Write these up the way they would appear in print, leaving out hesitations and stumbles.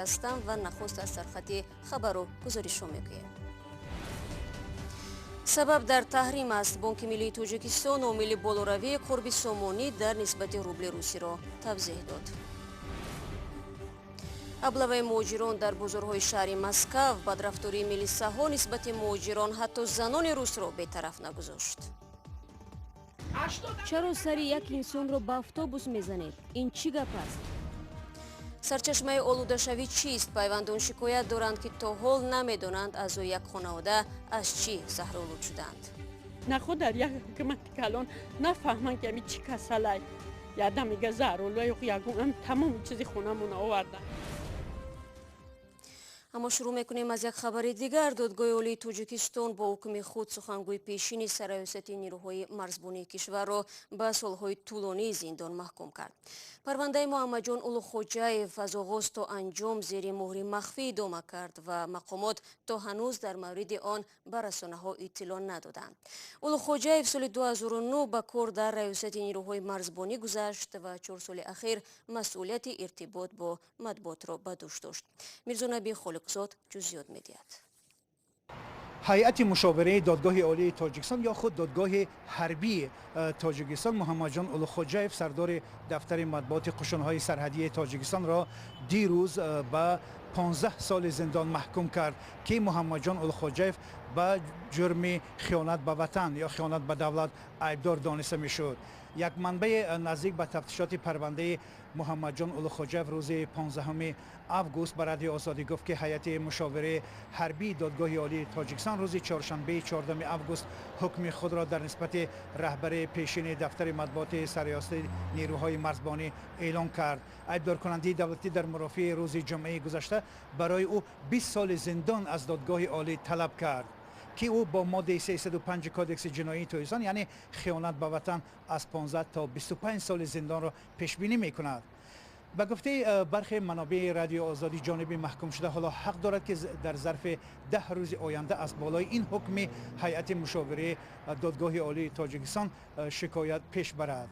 Ҳастам ва нахуст аз сархати хабару гузоришҳо мегӯем. Сабаб дар таҳрим аст. Бонки миллии Тоҷикистон омили болоравии қурби сомонӣ дар нисбати рубли русиро тавзеҳ дод. Облаваи муҳоҷирон дар бозорҳои шаҳри Москав, бадрафтории милисаҳо нисбати муҳоҷирон ҳатто занони русро бетараф нагузошт. Чаро сари як инсонро ба автобус мезанед? Ин чӣ гап аст? Сарчашмаи олудашавӣ чист? Пайвандон шикоят доранд, ки то ҳол намедонанд, аъзои як хонавода аз чӣ заҳролуд шуданд. Наход дар як ҳукумати калон нафаҳманд, ки ами чӣ касалай. Ядам мега, заҳролу ягон тамоми чизи хонамона овардан. Аммо шурӯъ мекунем аз як хабари дигар. Додгоҳи Олии Тоҷикистон бо ҳукми худ сухангӯи пешини Сарраёсати нирӯҳои марзбонии кишварро ба солҳои тӯлонии зиндон маҳкум кард. Парвандаи Муҳаммадҷон Улуғхоҷаев аз оғоз то анҷом зери муҳри махфӣ идома кард ва мақомот то ҳанӯз дар мавриди он ба расонаҳо иттилоъ надоданд. Улуғхоҷаев соли 2009 ба кор дар Раёсати нирӯҳои марзбонӣ гузашт ва 4 соли ахир масъулияти иртибот бо матбуотро ба дӯш дошт. Мирзонаби Холиқзод ҷузъиёт медиҳад. Ҳайати мушовираи Додгоҳи Олии Тоҷикистон ё худ Додгоҳи ҳарбии Тоҷикистон Муҳаммадҷон Улуғхоҷаев, сардори дафтари матбуоти қушунҳои сарҳадии Тоҷикистонро дирӯз ба 15 соли зиндон маҳкум кард, ки Муҳаммадҷон Улуғхоҷаев ба ҷурми хиёнат ба ватан ё хиёнат ба давлат айбдор дониста мешуд. Як манбаи наздик ба тафтишоти парвандаи Муҳаммадҷон Улуғхоҷаев рӯзи 15 август ба Радиои Озодӣ гуфт, ки ҳайати мушовираи ҳарбии Додгоҳи Олии Тоҷикистон рӯзи чоршанбеи 14 август ҳукми худро дар нисбати раҳбари пешини дафтари матбуоти Сарриёсати нирӯҳои марзбонӣ эълон кард. Айбдоркунандаи давлатӣ дар мурофиаи рӯзи ҷумъаи гузашта барои ӯ 20 соли зиндон аз Додгоҳи Олӣ талаб кард, ки ӯ бо моддаи 305 Кодекси ҷиноии Тоҷикистон, яъне хиёнат ба ватан, аз 15 то 25 соли зиндонро пешбинӣ мекунад. Ба гуфтаи бархе манобеи Радиои Озодӣ, ҷониби маҳкумшуда ҳоло ҳақ дорад, ки дар зарфи 10 рӯзи оянда аз болои ин ҳукми ҳайати мушовираи Додгоҳи Олии Тоҷикистон шикоят пеш барад.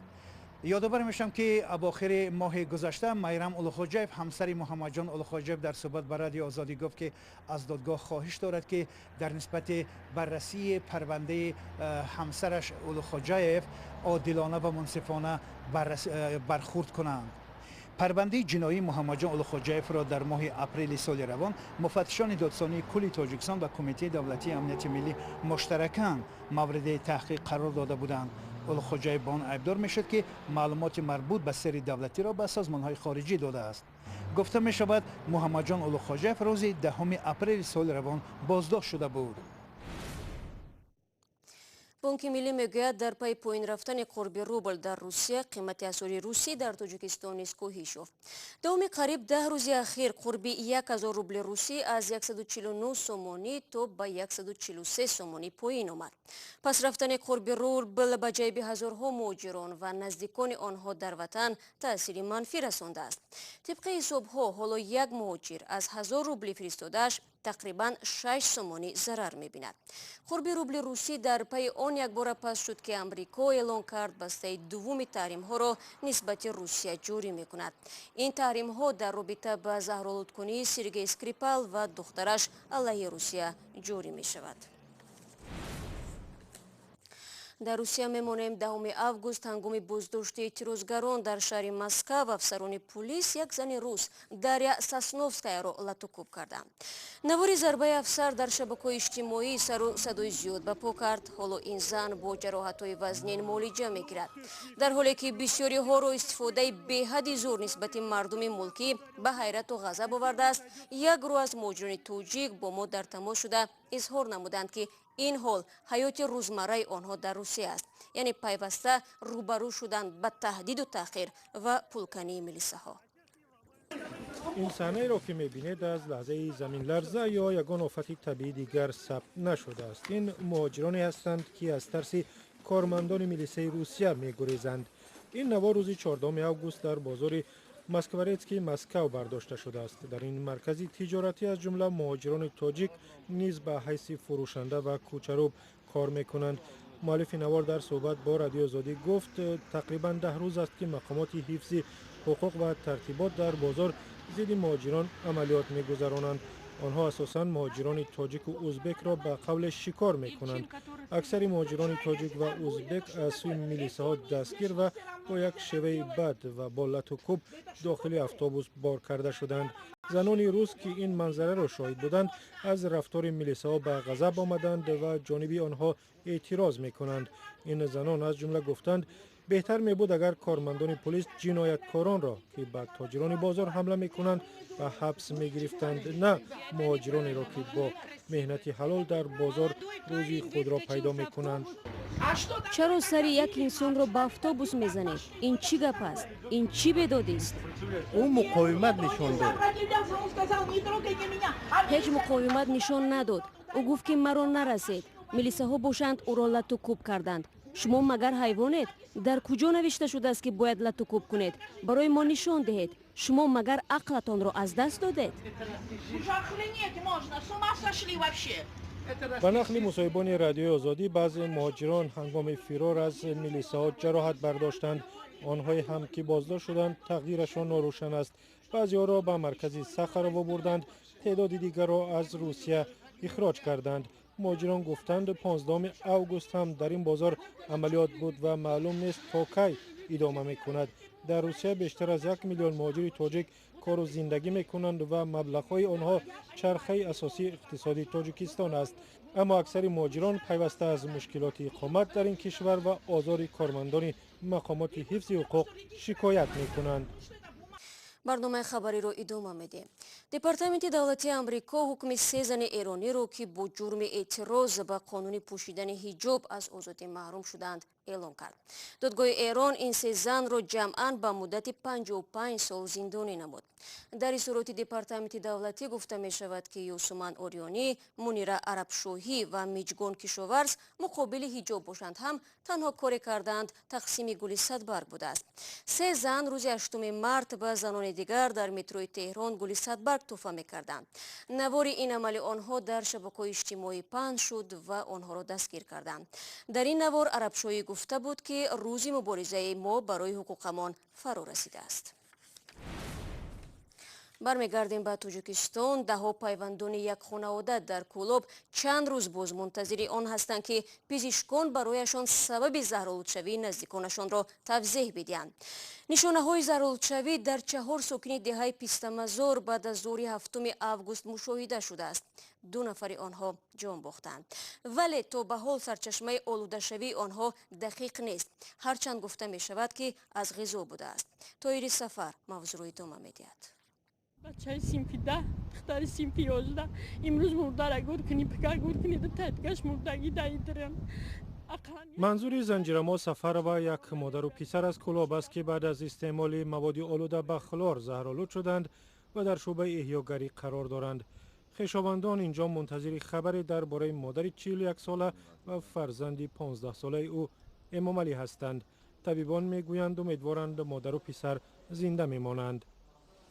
Ёдовар мешавам, ки авохири моҳи гузашта Майрам Улуғхоҷаев, ҳамсари Муҳаммадҷон Улуғхоҷаев, дар суҳбат ба Радиои Озодӣ гуфт, ки аз додгоҳ хоҳиш дорад, ки дар нисбати баррасии парвандаи ҳамсараш Улуғхоҷаев одилона ва мунсифона бархурд кунанд. Парвандаи ҷиноии Муҳаммадҷон Улуғхоҷаевро дар моҳи апрели соли равон муфаттишони Додсонии кулли Тоҷикистон ва Кумитаи давлатии амнияти миллӣ муштаракан мавриди таҳқиқ қарор дода буданд. Улуғхоҷаев ба он айбдор мешуд, ки маълумоти марбут ба сирри давлатиро ба созмонҳои хориҷӣ додааст. Гуфта мешавад, Муҳаммадҷон Улуғхоҷаев рӯзи 10 апрели соли равон боздошт шуда буд. Бонки миллӣ мегӯяд, дар пайи поин рафтани қурби рубл дар Русия қимати асъори русӣ дар Тоҷикистон низ коҳиш ёфт. Давоми қариб 10 рӯзи ахир қурби 1000 рубли русӣ аз 149 сомонӣ то ба 143 сомонӣ поин омад. Пас рафтани қурби рубл ба ҷайби ҳазорҳо муҳоҷирон ва наздикони онҳо дар ватан таъсири манфӣ расондааст. Тибқи ҳисобҳо, ҳоло як муҳоҷир аз 1000 рубли фиристодааш тақрибан 6 сомонӣ зарар мебинад. Қурби рубли русӣ дар пайи он якбора паст шуд, ки Амрико эълон кард, бастаи дуввуми таҳримҳоро нисбати Русия ҷорӣ мекунад. Ин таҳримҳо дар робита ба заҳролудкунии Сергей Скрипал ва духтараш алайҳи Русия ҷорӣ мешавад. Дар Русия мемонем. 10 август ҳангоми боздошти эътирозгарон дар шаҳри Москав афсарони пулис як зани рус, Дарья Сосновскаяро, латукӯб карданд. Навори зарбаи афсар дар шабакаҳои иҷтимоӣ сару садои зиёд ба по кард. Ҳоло ин зан бо ҷароҳатҳои вазнин муолиҷа мегирад. Дар ҳоле ки бисёриҳоро истифодаи беҳадди зӯр нисбати мардуми мулкӣ ба ҳайрату ғазаб овардааст, як гурӯҳ аз муҳоҷирони тоҷик бо мо дар тамос шуда изҳор намуданд, ки ин ҳол ҳаёти рӯзмарраи онҳо дар Русия аст, яъне пайваста рӯбарӯ шудан ба таҳдиду таҳқир ва пулкании милисаҳо. Ин саҳнаеро, ки мебинед, аз лаҳзаи заминларза ё ягон офати табиӣ дигар сабт нашудааст. Ин муҳоҷироне ҳастанд, ки аз тарси кормандони милисаи Русия мегурезанд. Ин навор рӯзи 14 август дар бозори Москворецкии Москав бардошта шудааст. Дар ин маркази тиҷоратӣ аз ҷумла муҳоҷирони тоҷик низ ба ҳайси фурӯшанда ва кӯчарӯб кор мекунанд. Муаллифи навор дар суҳбат бо Радиои Озодӣ гуфт, тақрибан 10 рӯз аст, ки мақомоти ҳифзи ҳуқуқ ва тартибот дар бозор Зидди муҳоҷирон амалиёт мегузаронанд. Онҳо асосан муҳоҷирони тоҷику узбекро ба қавле шикор мекунанд. Аксари муҳоҷирони тоҷик ва узбек аз сӯи милисаҳо дастгир ва бо як шеваи бад ва бо лату кӯб дохили автобус бор карда шуданд. Занони рус, ки ин манзараро шоҳид буданд, аз рафтори милисаҳо ба ғазаб омаданд ва ҷониби онҳо эътироз мекунанд. Ин занон аз ҷумла гуфтанд, беҳтар мебуд, агар кормандони полис ҷинояткоронро, ки ба тоҷирони бозор ҳамла мекунанд, ба ҳабс мегирифтанд, на муҳоҷиронеро, ки бо меҳнати ҳалол дар бозор рӯзии худро пайдо мекунанд. Чаро сари як инсонро ба автобус мезанед? Ин чӣ гап аст? Ин чӣ бедодист? Ӯ муқовимат нишон дод. Ҳеҷ муқовимат нишон надод. Ӯ гуфт, ки маро нарасед. Милисаҳо бошанд, ӯро лату кӯб карданд. Шумо магар ҳайвонед? Дар куҷо навишта шудааст, ки бояд лату кӯб кунед? Барои мо нишон диҳед. Шумо магар ақлатонро аз даст додед? Ба нақли мусоҳибони Радиои Озодӣ, баъзе муҳоҷирон ҳангоми фирор аз милисаҳо ҷароҳат бардоштанд. Онҳое ҳам, ки боздошт шуданд, тақдирашон норӯшан аст. Баъзеҳоро ба маркази Сахарово бурданд, теъдоди дигарро аз Русия ихроҷ карданд. Муҳоҷирон гуфтанд, 15 август ҳам дар ин бозор амалиёт буд ва маълум нест, то кай идома мекунад. Дар Русия бештар аз 1 миллион муҳоҷири тоҷик кору зиндагӣ мекунанд ва маблағҳои онҳо чархаи асосии иқтисоди Тоҷикистон аст. Аммо аксари муҳоҷирон пайваста аз мушкилоти иқомат дар ин кишвар ва озори кормандони мақомоти ҳифзи ҳуқуқ шикоят мекунанд. Барномаи хабариро идома медиҳем. Департаменти давлатии Амрико ҳукми се зани эрониро, ки бо ҷурми эътироз ба қонуни пӯшидани ҳиҷоб аз озодӣ маҳрум шуданд, эълон кард. Додгоҳи Эрон ин се занро ҷамъан ба муддати 55 сол зиндонӣ намуд. Дар изҳороти департаменти давлатӣ гуфта мешавад, ки Юсуман Ориёнӣ, Мунира Арабшоҳӣ ва Миҷгон Кишоварз муқобили ҳиҷоб бошанд ҳам, танҳо коре кардаанд, тақсими гули садбарг будааст. Се зан рӯзи 8 март ба занони дигар дар метрои Теҳрон гули садбарг тӯҳфа мекарданд. Навори ин амали онҳо дар шабакаҳои иҷтимоӣ паҳн шуд ва онҳоро дастгир карданд. Дар ин навор Арабшоҳӣ гуфта буд, ки рӯзи муборизаи мо барои ҳуқуқамон фаро расидааст. Бармегардем ба Тоҷикистон. Даҳҳо пайвандони як хонавода дар Кӯлоб чанд рӯз боз мунтазири он ҳастанд, ки пизишкон барояшон сабаби заҳролудшавии наздиконашонро тавзеҳ бидиҳанд. Нишонаҳои заҳролудшавӣ дар чаҳор сокини деҳаи Пистамазор баъд аз зуҳри 7 август мушоҳида шудааст. Ду нафари онҳо ҷон бохтанд, вале то ба ҳол сарчашмаи олудашавии онҳо дақиқ нест, ҳарчанд гуфта мешавад, ки аз ғизо будааст. Тоҳири Сафар мавзӯъро идома медиҳад. Бачаи синфи 10, духтари синфи 11 имрӯз мурдара гур кунӣ, пика гур кунӣ, дутаи мурдагӣ даидрам. Манзури Занҷирамо Сафарова як модару писар аз Кӯлоб аст, ки баъд аз истеъмоли маводи олуда ба хлор заҳролуд шуданд ва дар шӯъбаи эҳёгарӣ қарор доранд. Хешовандон инҷо мунтазири хабаре дар бораи модари 41сола ва фарзанди 15солаи ӯ Эмомалӣ ҳастанд. Табибон мегӯянд, умедворанд, модару писар зинда мемонанд.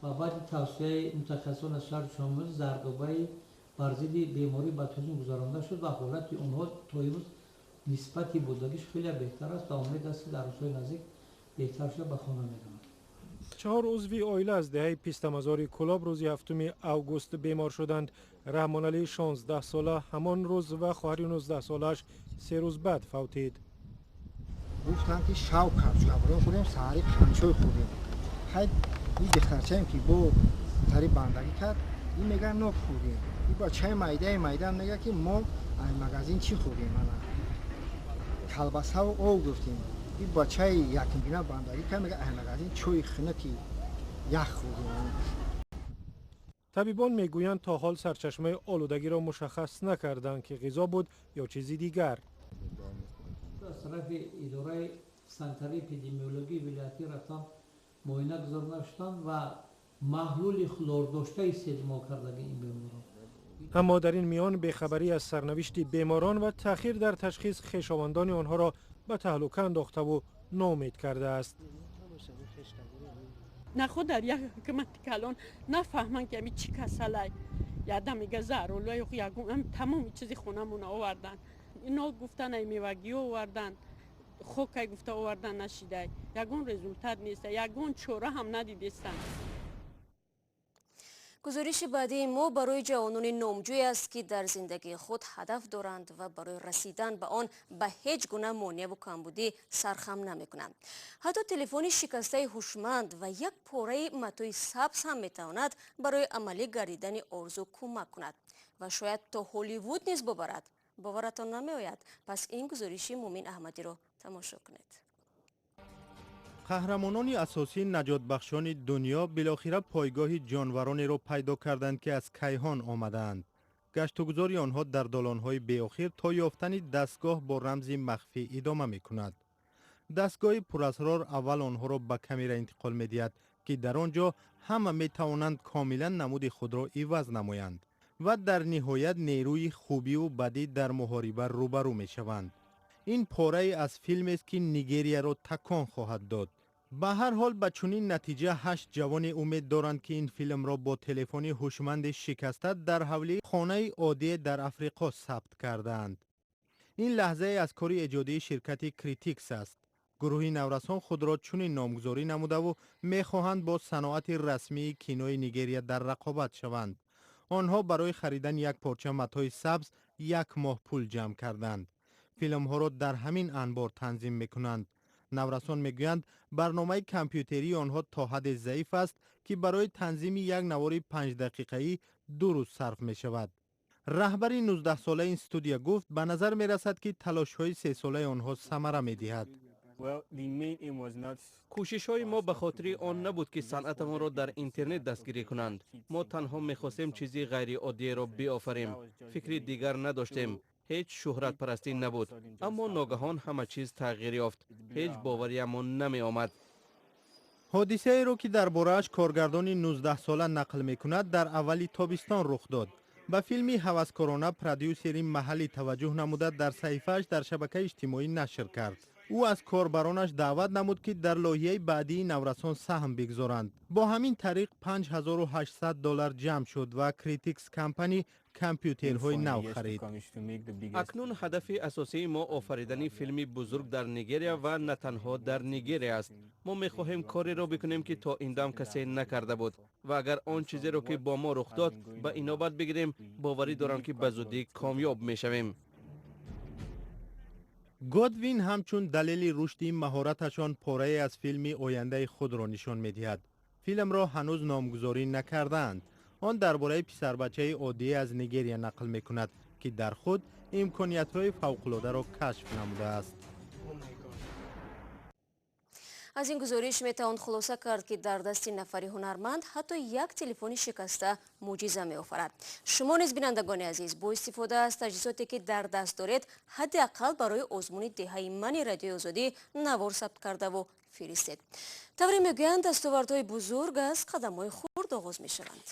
Ва баъди тавсияи мутахассисон аз шаҳри Душанбе зардобаи бар зидди бемории ботулизм гузаронда шуд ва ҳолати онҳо то имрӯз нисбати будагиш хеле беҳтар аст ва умед аст, ки дар рӯзҳои наздик беҳтар шуда ба хона мераванд. Чаҳор узви оила аз деҳаи Пистамазори Кӯлоб рӯзи 7 август бемор шуданд. Раҳмоналӣ 16сола ҳамон рӯз ва хоҳари 19солааш 3 рӯз баъд фавтид. Гуфтанд, ки шав капчӯ хӯрдем, саҳари қанчой хӯрдем. Хай, ин духтарчаем, ки бо тари бандагӣ кард, ин мега, нок хӯрдем. Ин бачаи майдаи майдаам мега, ки мо аз магазин чӣ хӯрдем, ана колбасаву об гуфтем. Ин бачаи якумбина бандагӣ кард, мега, аз магазин чойи хунуки ях хӯрдем. Табибон мегӯянд, то ҳол сарчашмаи олудагиро мушаххас накарданд, ки ғизо буд ё чизи дигар. Аз тарафи идораи санитарии эпидемиологии вилоятӣ рафтан, муоина гузаронда шуданд ва маҳлули хлордошта истеъмол кардаги ин беморон. Аммо дар ин миён бехабарӣ аз сарнавишти беморон ва таъхир дар ташхис хешовандони онҳоро ба таҳлука андохтаву ноумед кардааст. Наход дар як ҳукумати калон нафаҳманд, ки ами чӣ касалай. Ядам мега, заҳролу ягон тамоми чизи хонамона овардан. Ино гуфтан, ай мевагиё овардан, хокай гуфта овардан, нашидай, ягон результат неста, ягон чора ҳам надидестанд. Гузориши баъдии мо барои ҷавонони номҷӯй аст, ки дар зиндагии худ ҳадаф доранд ва барои расидан ба он ба ҳеҷ гуна монеаву камбудӣ сархам намекунанд. Ҳатто телефони шикастаи ҳушманд ва як пораи матои сабз ҳам метавонад барои амалӣ гардидани орзу кӯмак кунад ва шояд то Ҳолливуд низ бубарад. Боваратон намеояд? Пас ин гузориши Мумин Аҳмадиро тамошо кунед. Қаҳрамонони асосии наҷотбахшони дунё билохира пойгоҳи ҷонваронеро пайдо карданд, ки аз кайҳон омадаанд. Гаштугузори онҳо дар долонҳои беохир то ёфтани дастгоҳ бо рамзи махфӣ идома мекунад. Дастгоҳи пурасрор аввал онҳоро ба камера интиқол медиҳад, ки дар он ҷо ҳама метавонанд комилан намуди худро иваз намоянд ва дар ниҳоят нерӯи хубиву бадӣ дар муҳориба рӯбарӯ мешаванд. Ин порае аз филмест, ки Нигерияро такон хоҳад дод. Ба ҳар ҳол, ба чунин натиҷа ҳашт ҷавоне умед доранд, ки ин филмро бо телефони ҳушманди шикаста дар ҳавлии хонаи оддие дар Африқо сабт кардаанд. Ин лаҳзае аз кори эҷодии ширкати Критикс аст. Гурӯҳи наврасон худро чунин номгузорӣ намудаву мехоҳанд бо саноати расмии кинои Нигерия дар рақобат шаванд. Онҳо барои харидани як порча матои сабз як моҳ пул ҷамъ карданд. Филмҳоро дар ҳамин анбор танзим мекунанд. Наврасон мегӯянд, барномаи компютерии онҳо то ҳадде заиф аст, ки барои танзими як навори 5-дақиқаӣ 2 рӯз сарф мешавад. Раҳбари 19-солаи ин студия гуфт, ба назар мерасад, ки талошҳои сесолаи онҳо самара медиҳад. Кӯшишҳои мо ба хотири он набуд, ки санъатамонро дар интернет дастгирӣ кунанд. Мо танҳо мехостем чизи ғайриоддиеро биофарем. Фикри дигар надоштем. Ҳеҷ шӯҳратпарастӣ набуд. Аммо ногаҳон ҳама чиз тағйир ёфт. Ҳеҷ бовариамон намеомад. Ҳодисаеро, ки дар борааш коргардони 19-сола нақл мекунад, дар аввали тобистон рух дод. Ба филми ҳаваскорона продюсери маҳаллӣ таваҷҷӯҳ намуда, дар саҳифааш дар шабакаи иҷтимоӣ нашр кард. Ӯ аз корбаронаш даъват намуд, ки дар лоиҳаи баъдии наврасон саҳм бигзоранд. Бо ҳамин тариқ 5800 доллар ҷамъ шуд ва Критикс Компани компютерҳои нав харид. Акнун ҳадафи асосии мо офаридани филми бузург дар Нигерия ва на танҳо дар Нигерия аст. Мо мехоҳем кореро бикунем, ки то ин дам касе накарда буд, ва агар он чизеро, ки бо мо рух дод, ба инобат бигирем, боварӣ дорам, ки ба зудӣ комёб мешавем. Годвин ҳамчун далели рушди маҳораташон порае аз филми ояндаи худро нишон медиҳад. Филмро ҳанӯз номгузорӣ накардаанд. Он дар бораи писарбачаи оддие аз Нигерия нақл мекунад, ки дар худ имкониятҳои фавқулодаро кашф намудааст. Аз ин гузориш метавон хулоса кард, ки дар дасти нафари ҳунарманд ҳатто як телефони шикаста мӯъҷиза меофарад. Шумо низ, бинандагони азиз, бо истифода аз таҷҳизоте, ки дар даст доред, ҳадди ақал барои озмуни Деҳаи мани Радиои Озодӣ навор сабт кардаву фиристед. Тавре мегӯянд, дастовардҳои бузург аз қадамҳои хурд оғоз мешаванд.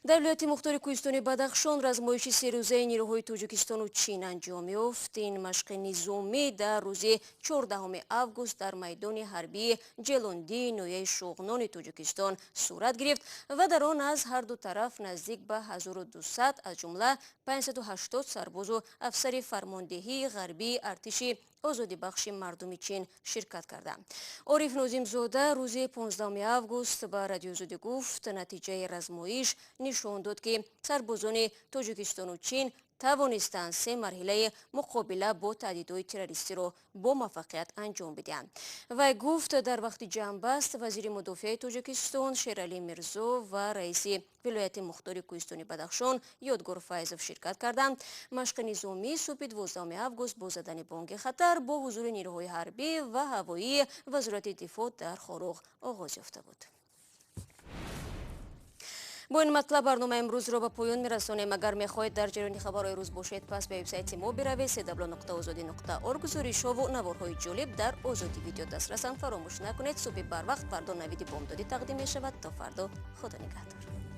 Дар вилояти мухтори кӯҳистони Бадахшон размоиши серӯзаи нерӯҳои Тоҷикистону Чин анҷом ёфт. Ин машқи низомӣ дар рӯзи 14 август дар майдони ҳарбии Ҷелондии ноҳияи Шуғнони Тоҷикистон сурат гирифт ва дар он аз ҳар ду тараф наздик ба 1200, аз ҷумла 580 сарбозу афсари фармондеҳии ғарбии артиши озодибахши мардуми Чин ширкат карданд. Ориф Нозимзода рӯзи 15 август ба Радиои Озодӣ гуфт, натиҷаи размоиш нишон дод, ки сарбозони Тоҷикистону Чин тавонистанд се марҳилаи муқобила бо таҳдидҳои террористиро бо муваффақият анҷом бидиҳанд. Вай гуфт, дар вақти ҷамъбаст вазири мудофиаи Тоҷикистон Шералӣ Мирзо ва раиси вилояти мухтори кӯҳистони Бадахшон Ёдгор Файзов ширкат карданд. Машқи низомӣ субҳи 12 август бо задани бонги хатар бо ҳузури нерӯҳои ҳарбӣ ва ҳавоии Вазорати дифоъ дар Хоруғ оғоз ёфта буд. Бо ин матлаб барномаи имрӯзро ба поён мерасонем. Агар мехоҳед дар ҷараёни хабарҳои рӯз бошед, пас ба вебсайти мо биравед: cw.ozodi.org. Гузоришҳову наворҳои ҷолиб дар Озодӣ Видео дастрасанд. Фаромӯш накунед, субҳи барвақт фардо навиди бомдодӣ тақдим мешавад. То фардо, Худо нигаҳдор.